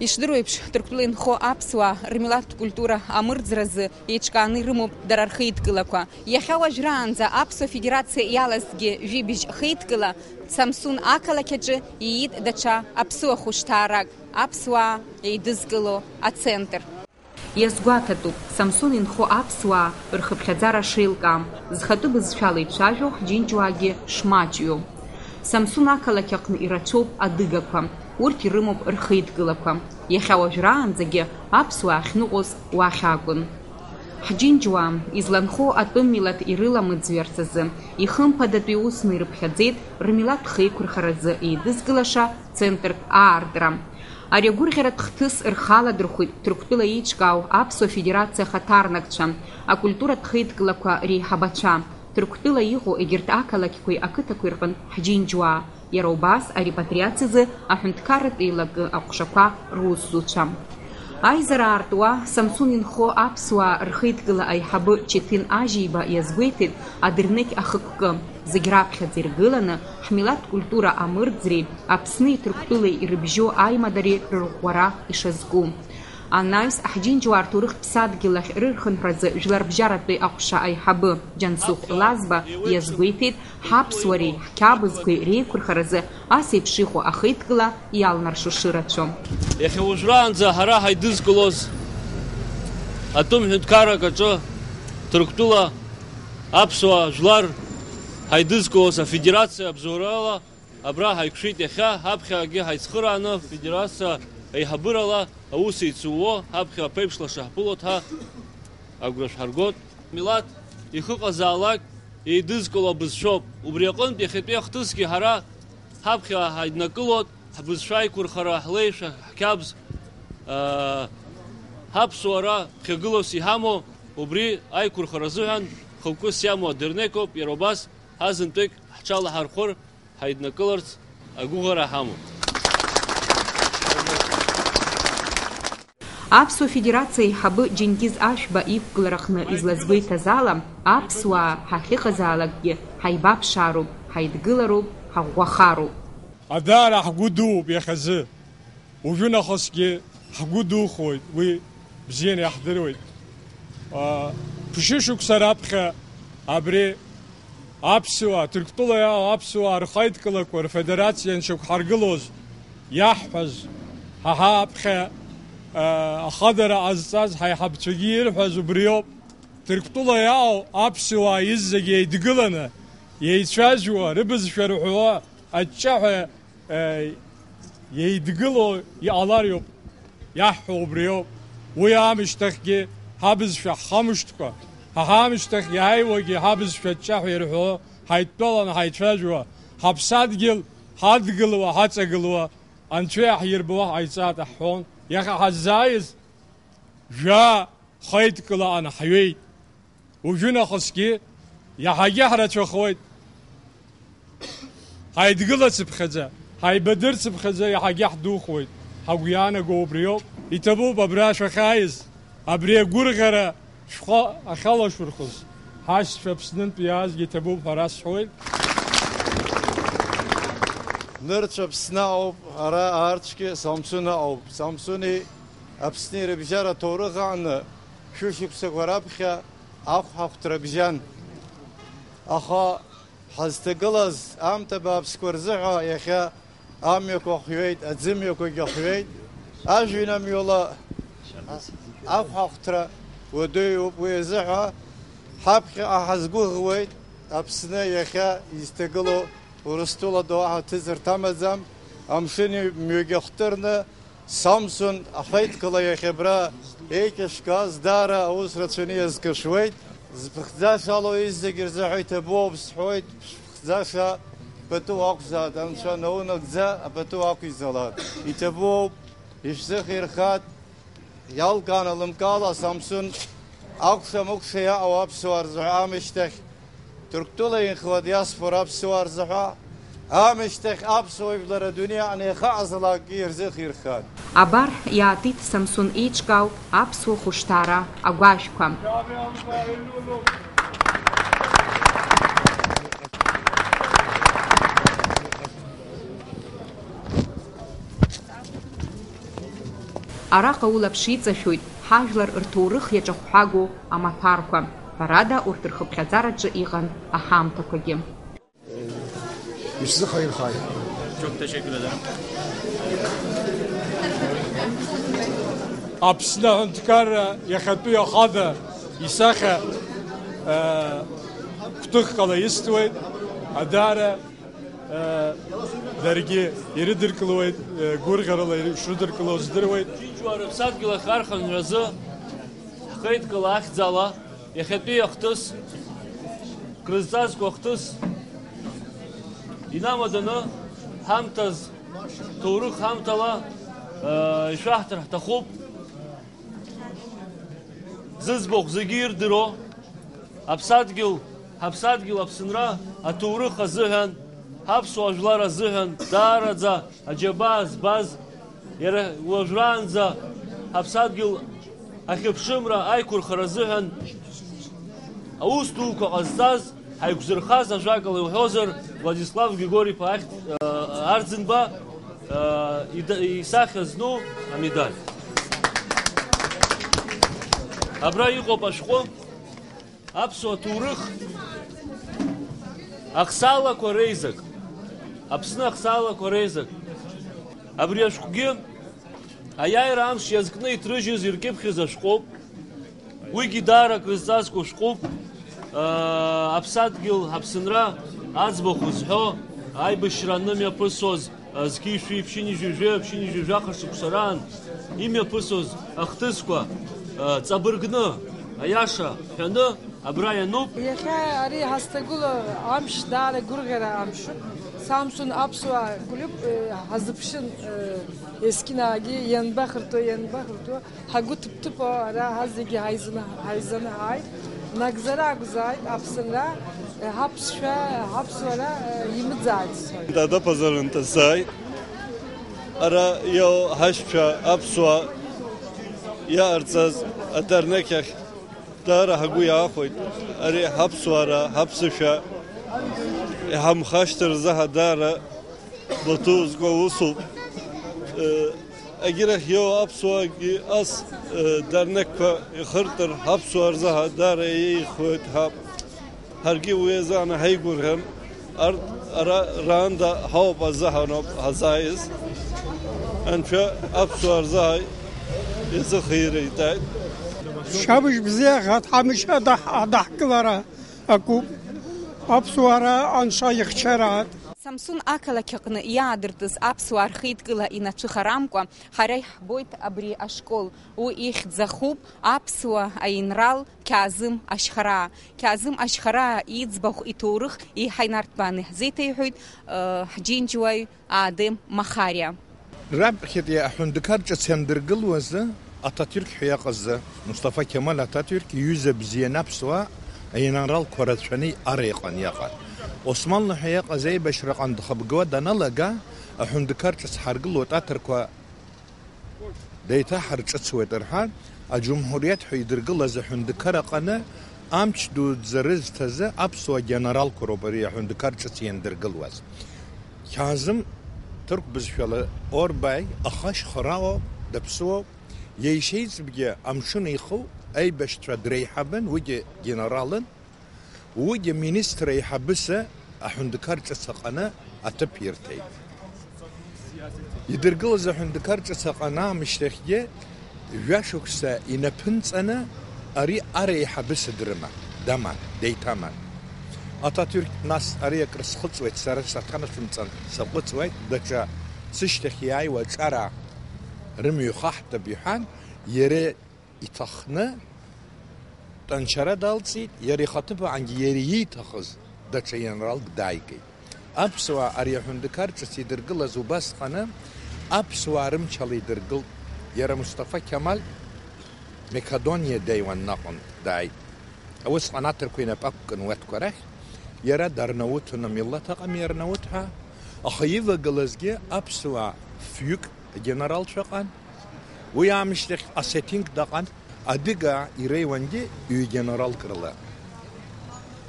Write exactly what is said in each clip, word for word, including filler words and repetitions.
Ишдыру еиԥш, Ҭырқәтәыла инхо аԥсуаа рмилаҭтә культура амырӡразы еиҿкааны ирымоуп дара рхеидкылақәа. Иахьа уажәраанӡа Аԥсуа Федерациа иалазгьы жәибжь хеидкыла Самсун ақалақь аҿы иит даҽа аԥсуа хәышҭаарак, аԥсуаа еидызкыло ацентр. Иазгәаҭатәуп, Самсун инхо аԥсуаа рхыԥхьаӡара шеилкаам, зхатәы бызшәала ицәажәо ҳџьынџьуаагьы шмаҷҩу. Самсун ақалақь аҟны ирацәоуп адыгақәа, урҭ ирымоуп рхеидкылақәа. Иахьа уажәраанӡагьы аԥсуаа ахьныҟәоз уахь акәын. Ҳџьынџьуаа, изланхо атәым милаҭ ирыламыӡҩарц азы, ихымԥадатәи усны ирыԥхьаӡеит рмилаҭтә хеиқәырхаразы еидызкылаша центрк аартра. Ари агәырӷьаратә хҭыс рхаладырхәит Ҭырқәтәыла еиҿкаау Аԥсуа Федерациа ахаҭарнакцәа, акультуратә хеидкылақәа реиҳабацәа, Ҭырқәтәыла иҟоу егьырҭ ақалақьқәеи ақыҭақәеи рҟынтә ҳџьынџьуаа, иара убас арепатриациазы аҳәынҭқарратә еилакы аҟәшақәа русзуҩцәа. Аизара аартуа Самсун инхо аԥсуаа рхеидкыла аиҳабы Четин Ажьиба иазгәеиҭеит адырнықь ахықәкы, зегь раԥхьаӡа иргыланы ҳмилаҭтә культура амырӡреи Аԥсни Ҭырқәтәылеи ирыбжьоу аимадареи рырӷәӷәара ишазку. Анаҩс, ҳџьынџьуаа рҭоурыхтә ԥсадгьыл ахь рырхынҳәразы жәларбжьаратәи аҟәша аиҳабы Џьансыхә Лазба иазгәеиҭеит, ҳаԥсуареи ҳқьабзқәеи реиқәырхаразы ас еиԥш иҟоу ахеидкыла иалнаршо шырацәоу. Иахьа уажәраанӡа ҳара ҳаидызкылоз атәым ҳәынҭқаррак аҿы Ҭырқәтәыла аԥсуа жәлар ҳаидызкылоз афедерациа абзоурала абра ҳаиқәшәеит. Иахьа ҳаԥхьагьы ҳаицхырааны афедерациа аиҳабырала аус еицууо, ҳаԥхьа аԥеиԥш лаша ҳԥылоит ҳәа агәра шәҳаргоит. Милаҭ ихыҟазаалак еидызкыло абызшәоуп. Убри аҟынтә иахьатәи ахҭысгьы ҳара ҳаԥхьа ҳаиднакылоит, ҳбызшәа аиқәырхара, ҳлеишәа, ҳқьабз, аа, ҳаԥсуара ԥхьагылас иҳамоу, убри аиқәырхара азыҳәан хықәкыс иамоу адырнекоуп, иара убас ҳазынтәык ҳҽалаҳархәыр, ҳаиднакыларц агәыӷра ҳамоуп. Аԥсуа Федерациа аиҳабы Џьенгиз Ашәба иқәгылараҟны излазгәеиҭаз ала, аԥсуаа ҳахьыҟазаалакгьы ҳаибаԥшаароуп, ҳаидгылароуп, ҳаӷәӷәахароуп. Даара ҳгәы дууп иахьазы. Уажәынахысгьы ҳгәы духоит, уи бзианы иаҳдыруеит. А, ԥшьышықәса раԥхьа абри аԥсуаа, Ҭырқәтәыла иаау аԥсуаа рхеидкылақәа рфедерациа аншьақәҳаргылоз иаҳҳәаз, ҳа ҳаԥхьа, а, ахадара ҟазҵаз ҳаиҳабцәагьы ирҳәаз убриоуп. Ҭырқәтәыла иаау аԥсуаа иззагьы еидгыланы, еицәажәауа, рыбызшәа рҳәауа, аҷҷаҳәа Еи, еидгыло иҟалариоуп, иаҳҳәо убриоуп. Уи аамышьҭахьгьы ҳабызшәа ҳхамышҭкәа, ҳа ҳаамышьҭахь иааиуагьы ҳабызшәа аҷҷаҳәа ирҳәо, ҳаидтәаланы ҳаицәажәауа, ҳаԥсадгьыл ҳадгылуа, ҳаҵагылуа, Анцәа иаҳирбауа ҳҟаиҵааит ҳҳәон. Иахьа ҳаззааиз жәаа хеидкыла анаҳҩеит. Уажәынахысгьы иаҳагьы ҳрацәахоит. Ҳаидгылацыԥхьаӡа, ҳаибадырцыԥхьаӡа иаҳагьы ҳдухоит. Ҳагәы иаанаго убриоуп. Иҭабуп абра шәахьааиз, абри агәырӷьара шәхы ахьалашәырхыз. Ҳашьцәа Аԥснынтә иаазгьы иҭабуп ҳәа расҳәоит. Нырцә Аԥсны ауп, ара аарцәгьы Самсун ауп. Самсуни Аԥсни рыбжьара аҭоурых аҟны шәышықәсақәа раԥхьа ахәҳахәҭра бжьан. Аха ҳазҭагылаз аамҭа бааԥсқәа рзыҳәа иахьа амҩақәа хҩеит, аӡымҩақәагьы хҩеит. Ажәҩан амҩала ахәҳахәҭра уадаҩуп, уи азыҳәа ҳаԥхьаҟа ҳазгәыӷуеит Аԥсны иахьа изҭагылоу Урыстәыла доуҳа ҭыҵырҭа амаӡам, амшыни мҩагьы ахтырны, Самсун ахеидкыла иахьа абра еиҿышәкааз даара аус рацәаны иазкышуеит. Зыԥхӡаша ало изегьы рзыҳәа иҭабуп сҳәоит, ԥхӡаша пату ақәзааит, Анцәа наунагӡа апату ақәиҵалааит. Иҭабуп, ишәзыхирхааит. Иалкаан алымкаала Самсун акәша-мыкәша иаҟоу аԥсуаа рзыҳәа аамышьҭахь, Ҭырқәтәыла инхо адиаспора аԥсуаа рзыҳәа аамышьҭахь аԥсуа жәлар адунеи аҟны иахьыҟазаалакгьы ирзыхирхааит. Абар, иаатит Самсун еиҿкаау аԥсуа хәышҭаара агәашәқәа. Араҟа улаԥш иҵашәоит ҳажәлар рҭоурых иаҿахәҳагоу амаҭәарқәа. Ҳәарада, урҭ рхыԥхьаӡараҿы иҟан аҳамҭақәагьы. Ишәзыхаирхааит. Çok teşekkür ederim. Аԥсны аҳәынҭқарра иахьатәи ахада исахьа, э, гәҭыхк ала исҭоит, даара, э, даргьы ирыдыркылоит, э, гәырӷьарала ишрыдыркыло здыруеит. Џьынџьуа рыԥсадгьыл ахь архынҳәразы ҳхеидкыла ахьӡала иахьатәи ахҭыс, крызҵазкуа ахҭыс инамаданы ҳамҭаз, ҭоурых ҳамҭала, э, ишәаҳҭар ҳҭахуп. Зыӡбахә зегьы ирдыруа, аԥсадгьыл, ҳаԥсадгьыл Аԥсынра аҭоурых азыҳәан, ҳаԥсуа жәлар азыҳәан даараӡа аџьабаа збаз, иара уажәраанӡа ҳаԥсадгьыл ахьыԥшымра аиқәырхара азыҳәан аус дуқәа ҟазҵаз, ҳаиқәзырхаз, ажәакала иуҳәозар, Владислав Григори-иԥа Ахь-, э, Арӡынба, э, ида-, исахьа зну амедаль. Абра иҟоуп ашәҟәы. Аԥсуа ҭоурых ахсаалақәа реизак, Аԥсны ахсаалақәа реизак. Абри ашәҟәгьы аиааира амш иазкны иҭрыжьыз, иркьыԥхьыз ашәҟәоуп. Уигьы даара акрызҵазкуа шәҟәуп. Аԥсадгьыл, Аԥсынра аӡбахә зҳәо, аибашьра анымҩаԥысуаз, зқьи шәи ԥшьынҩажәи жәаҩа, ԥшьынҩажәи жәаха шықәса раан имҩаԥысуаз ахҭысқәа, ҵабыргны, аиаша ҳәаны, абра иануп. Иахьа ари ҳазҭагылоу амш даара гәырӷьара амшуп. Самсун аԥсуаа клуб, э, ҳазыԥшын, э, есқьынагьы ианбахырҭо, ианбахырҭо. Ҳагәы ҭыԥ-ҭыԥо ара ҳазегьы ҳаизаны, ҳаизаны ҳааит. Нагӡара акәзааит, Аԥсынра, ҳаԥсшәа, ҳаԥсуара, имыӡааит сҳәоит. Дадапазарынтәызааит. Ара иоу ҳашьцәа аԥсуа иаҟарҵаз адернеқь ахь даара ҳгәы иаахәеит. Ари ҳаԥсуара, ҳаԥсышәа иҳамхашҭыр рзы ҳа даара Лаҭу зкуа усуп. Э, агьырахь иоу аԥсуаагьы ас, э, дарнекқәа ихыртыр, ҳаԥсуаа рзы ҳа даара еиӷьхоит ҳәа. Ҳаргьы уи азы ҳаигәырӷьан, арҭ ара раанда ҳауп азыҳәаноуп ҳазааиз. Анцәа аԥсуаа рзы ҳа изыхиритааит. Шьабыжь бзиахааит, ҳамышьа адаҳ-, адаҳкылара акуп. Аԥсуара анцәа ихьчараат. Самсун ақалақь аҟны иаадыртыз аԥсуаа рхеидкыла инаҽыхарамкәа, ҳара иаҳбоит абри ашкол. Уи ихьӡ ахуп аԥсуа аинрал Қьаазым Ашьхараа. Қьаазым Ашьхараа иӡбахә, иҭоурых еиҳа инарҭбааны иаҳзеиҭеиҳәоит, э, ҳџьынџьуаҩ Адем Махариа. Раԥхьатәи аҳәынҭқар ҿыц иандыргылуазы, Ататюрк ҳәа иҟазы, Мусҭафа Қьамал Ататюрк иҩыза бзианы аԥсуаа аинралқәа рацәаны ара иҟан иаҟан. Османлы ҳәа иҟаз аибашьраҟан дхыбгауа даналага, аҳәынҭқар ҿыц ҳаргыло атаҭарқәа деиҭаҳарҿыцуеит рҳәан, аџьумҳуриаҭ ҳәа идыргылаз аҳәынҭқар аҟаны амч дуӡӡа рызҭазы аԥсуа генералқәа роуп ари аҳәынҭқар ҿыц иандыргылуаз. Қьаазым, ҭырқә бызшәала Орбаи, ахашьхараоуп, даԥсуоуп. Иеишеиҵбгьы амшын иху аибашьцәа дреиҳабын, уигьы генералын, уигьы министр еиҳабысы аҳәынҭқар ҿыц аҟаны аҭыԥ ирҭеит. Идыргылаз аҳәынҭқар ҿыц аҟаны аамышьҭахьгьы жәашықәса инаԥынҵаны ари ареиҳабысы дрыман, даман, деиҭаман. Ататюрк, нас ари акрысхыҵуеит, сара саҭанашәымҵан саҟәыҵуеит, даҽа сышьҭахь иааиуа аҿара рымҩа ихаҳтып иҳәан, иара иҭахны тәанчара далҵит, иара ихаҭыԥаангьы иара ииҭахыз даҽа ианралк дааигеит. Аԥсуаа ари аҳәынҭқар ҿыц идыргылаз убасҟаны аԥсуаа рымчала идыргылт. Иара Мусҭафа Қьамал Македониа дааиуан наҟынтә дааит. Усҟан аҭырқәа инапы ақәкын уи аҭқәа рахь, иара дарнаутын, амилаҭ аҟами арнаут ҳәа, аха ивагылазгьы аԥсуаа фҩык агенералцәа ыҟан. Уи аамышьҭахь осетинк даҟан, адыгаа иреиуангьы ҩ-генералк рыла.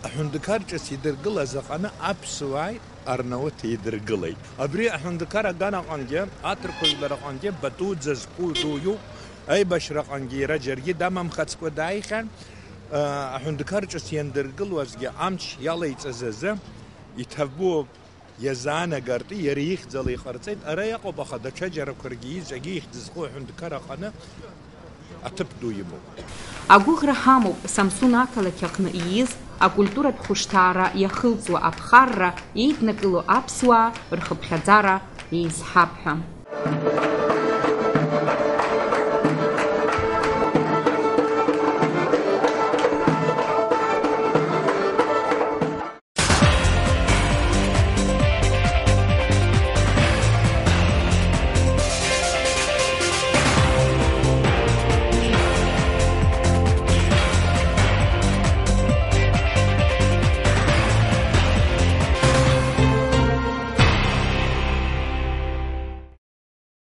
Аҳәынҭқар ҿыц идыргылаз аҟаны аԥсуааи арнауҭи идыргылеит. Абри аҳәынҭқар аган аҟынгьы, аҭырқәа жәлар аҟынгьы патуӡа зқәу ду иоуп, аибашьра аҟынгьы иара џьаргьы дамамхацкәа дааихьан, аҳәынҭқар ҿыц иандыргылуазгьы амч иалаиҵаз азы иҭабуп. Иазаанагартә иара ихьӡала иҟарҵеит, ара иҟоуп, аха даҽа џьарақәаргьы иҵегьы ихьӡ зху аҳәынҭқар аҟаны аҭыԥ ду имоуп. Агәыӷра ҳамоуп Самсун ақалақь аҟны ииз акультуратә хәышҭаара иахылҵуа аԥхарра еиднакыло аԥсуаа рхыԥхьаӡара еизҳап ҳәа.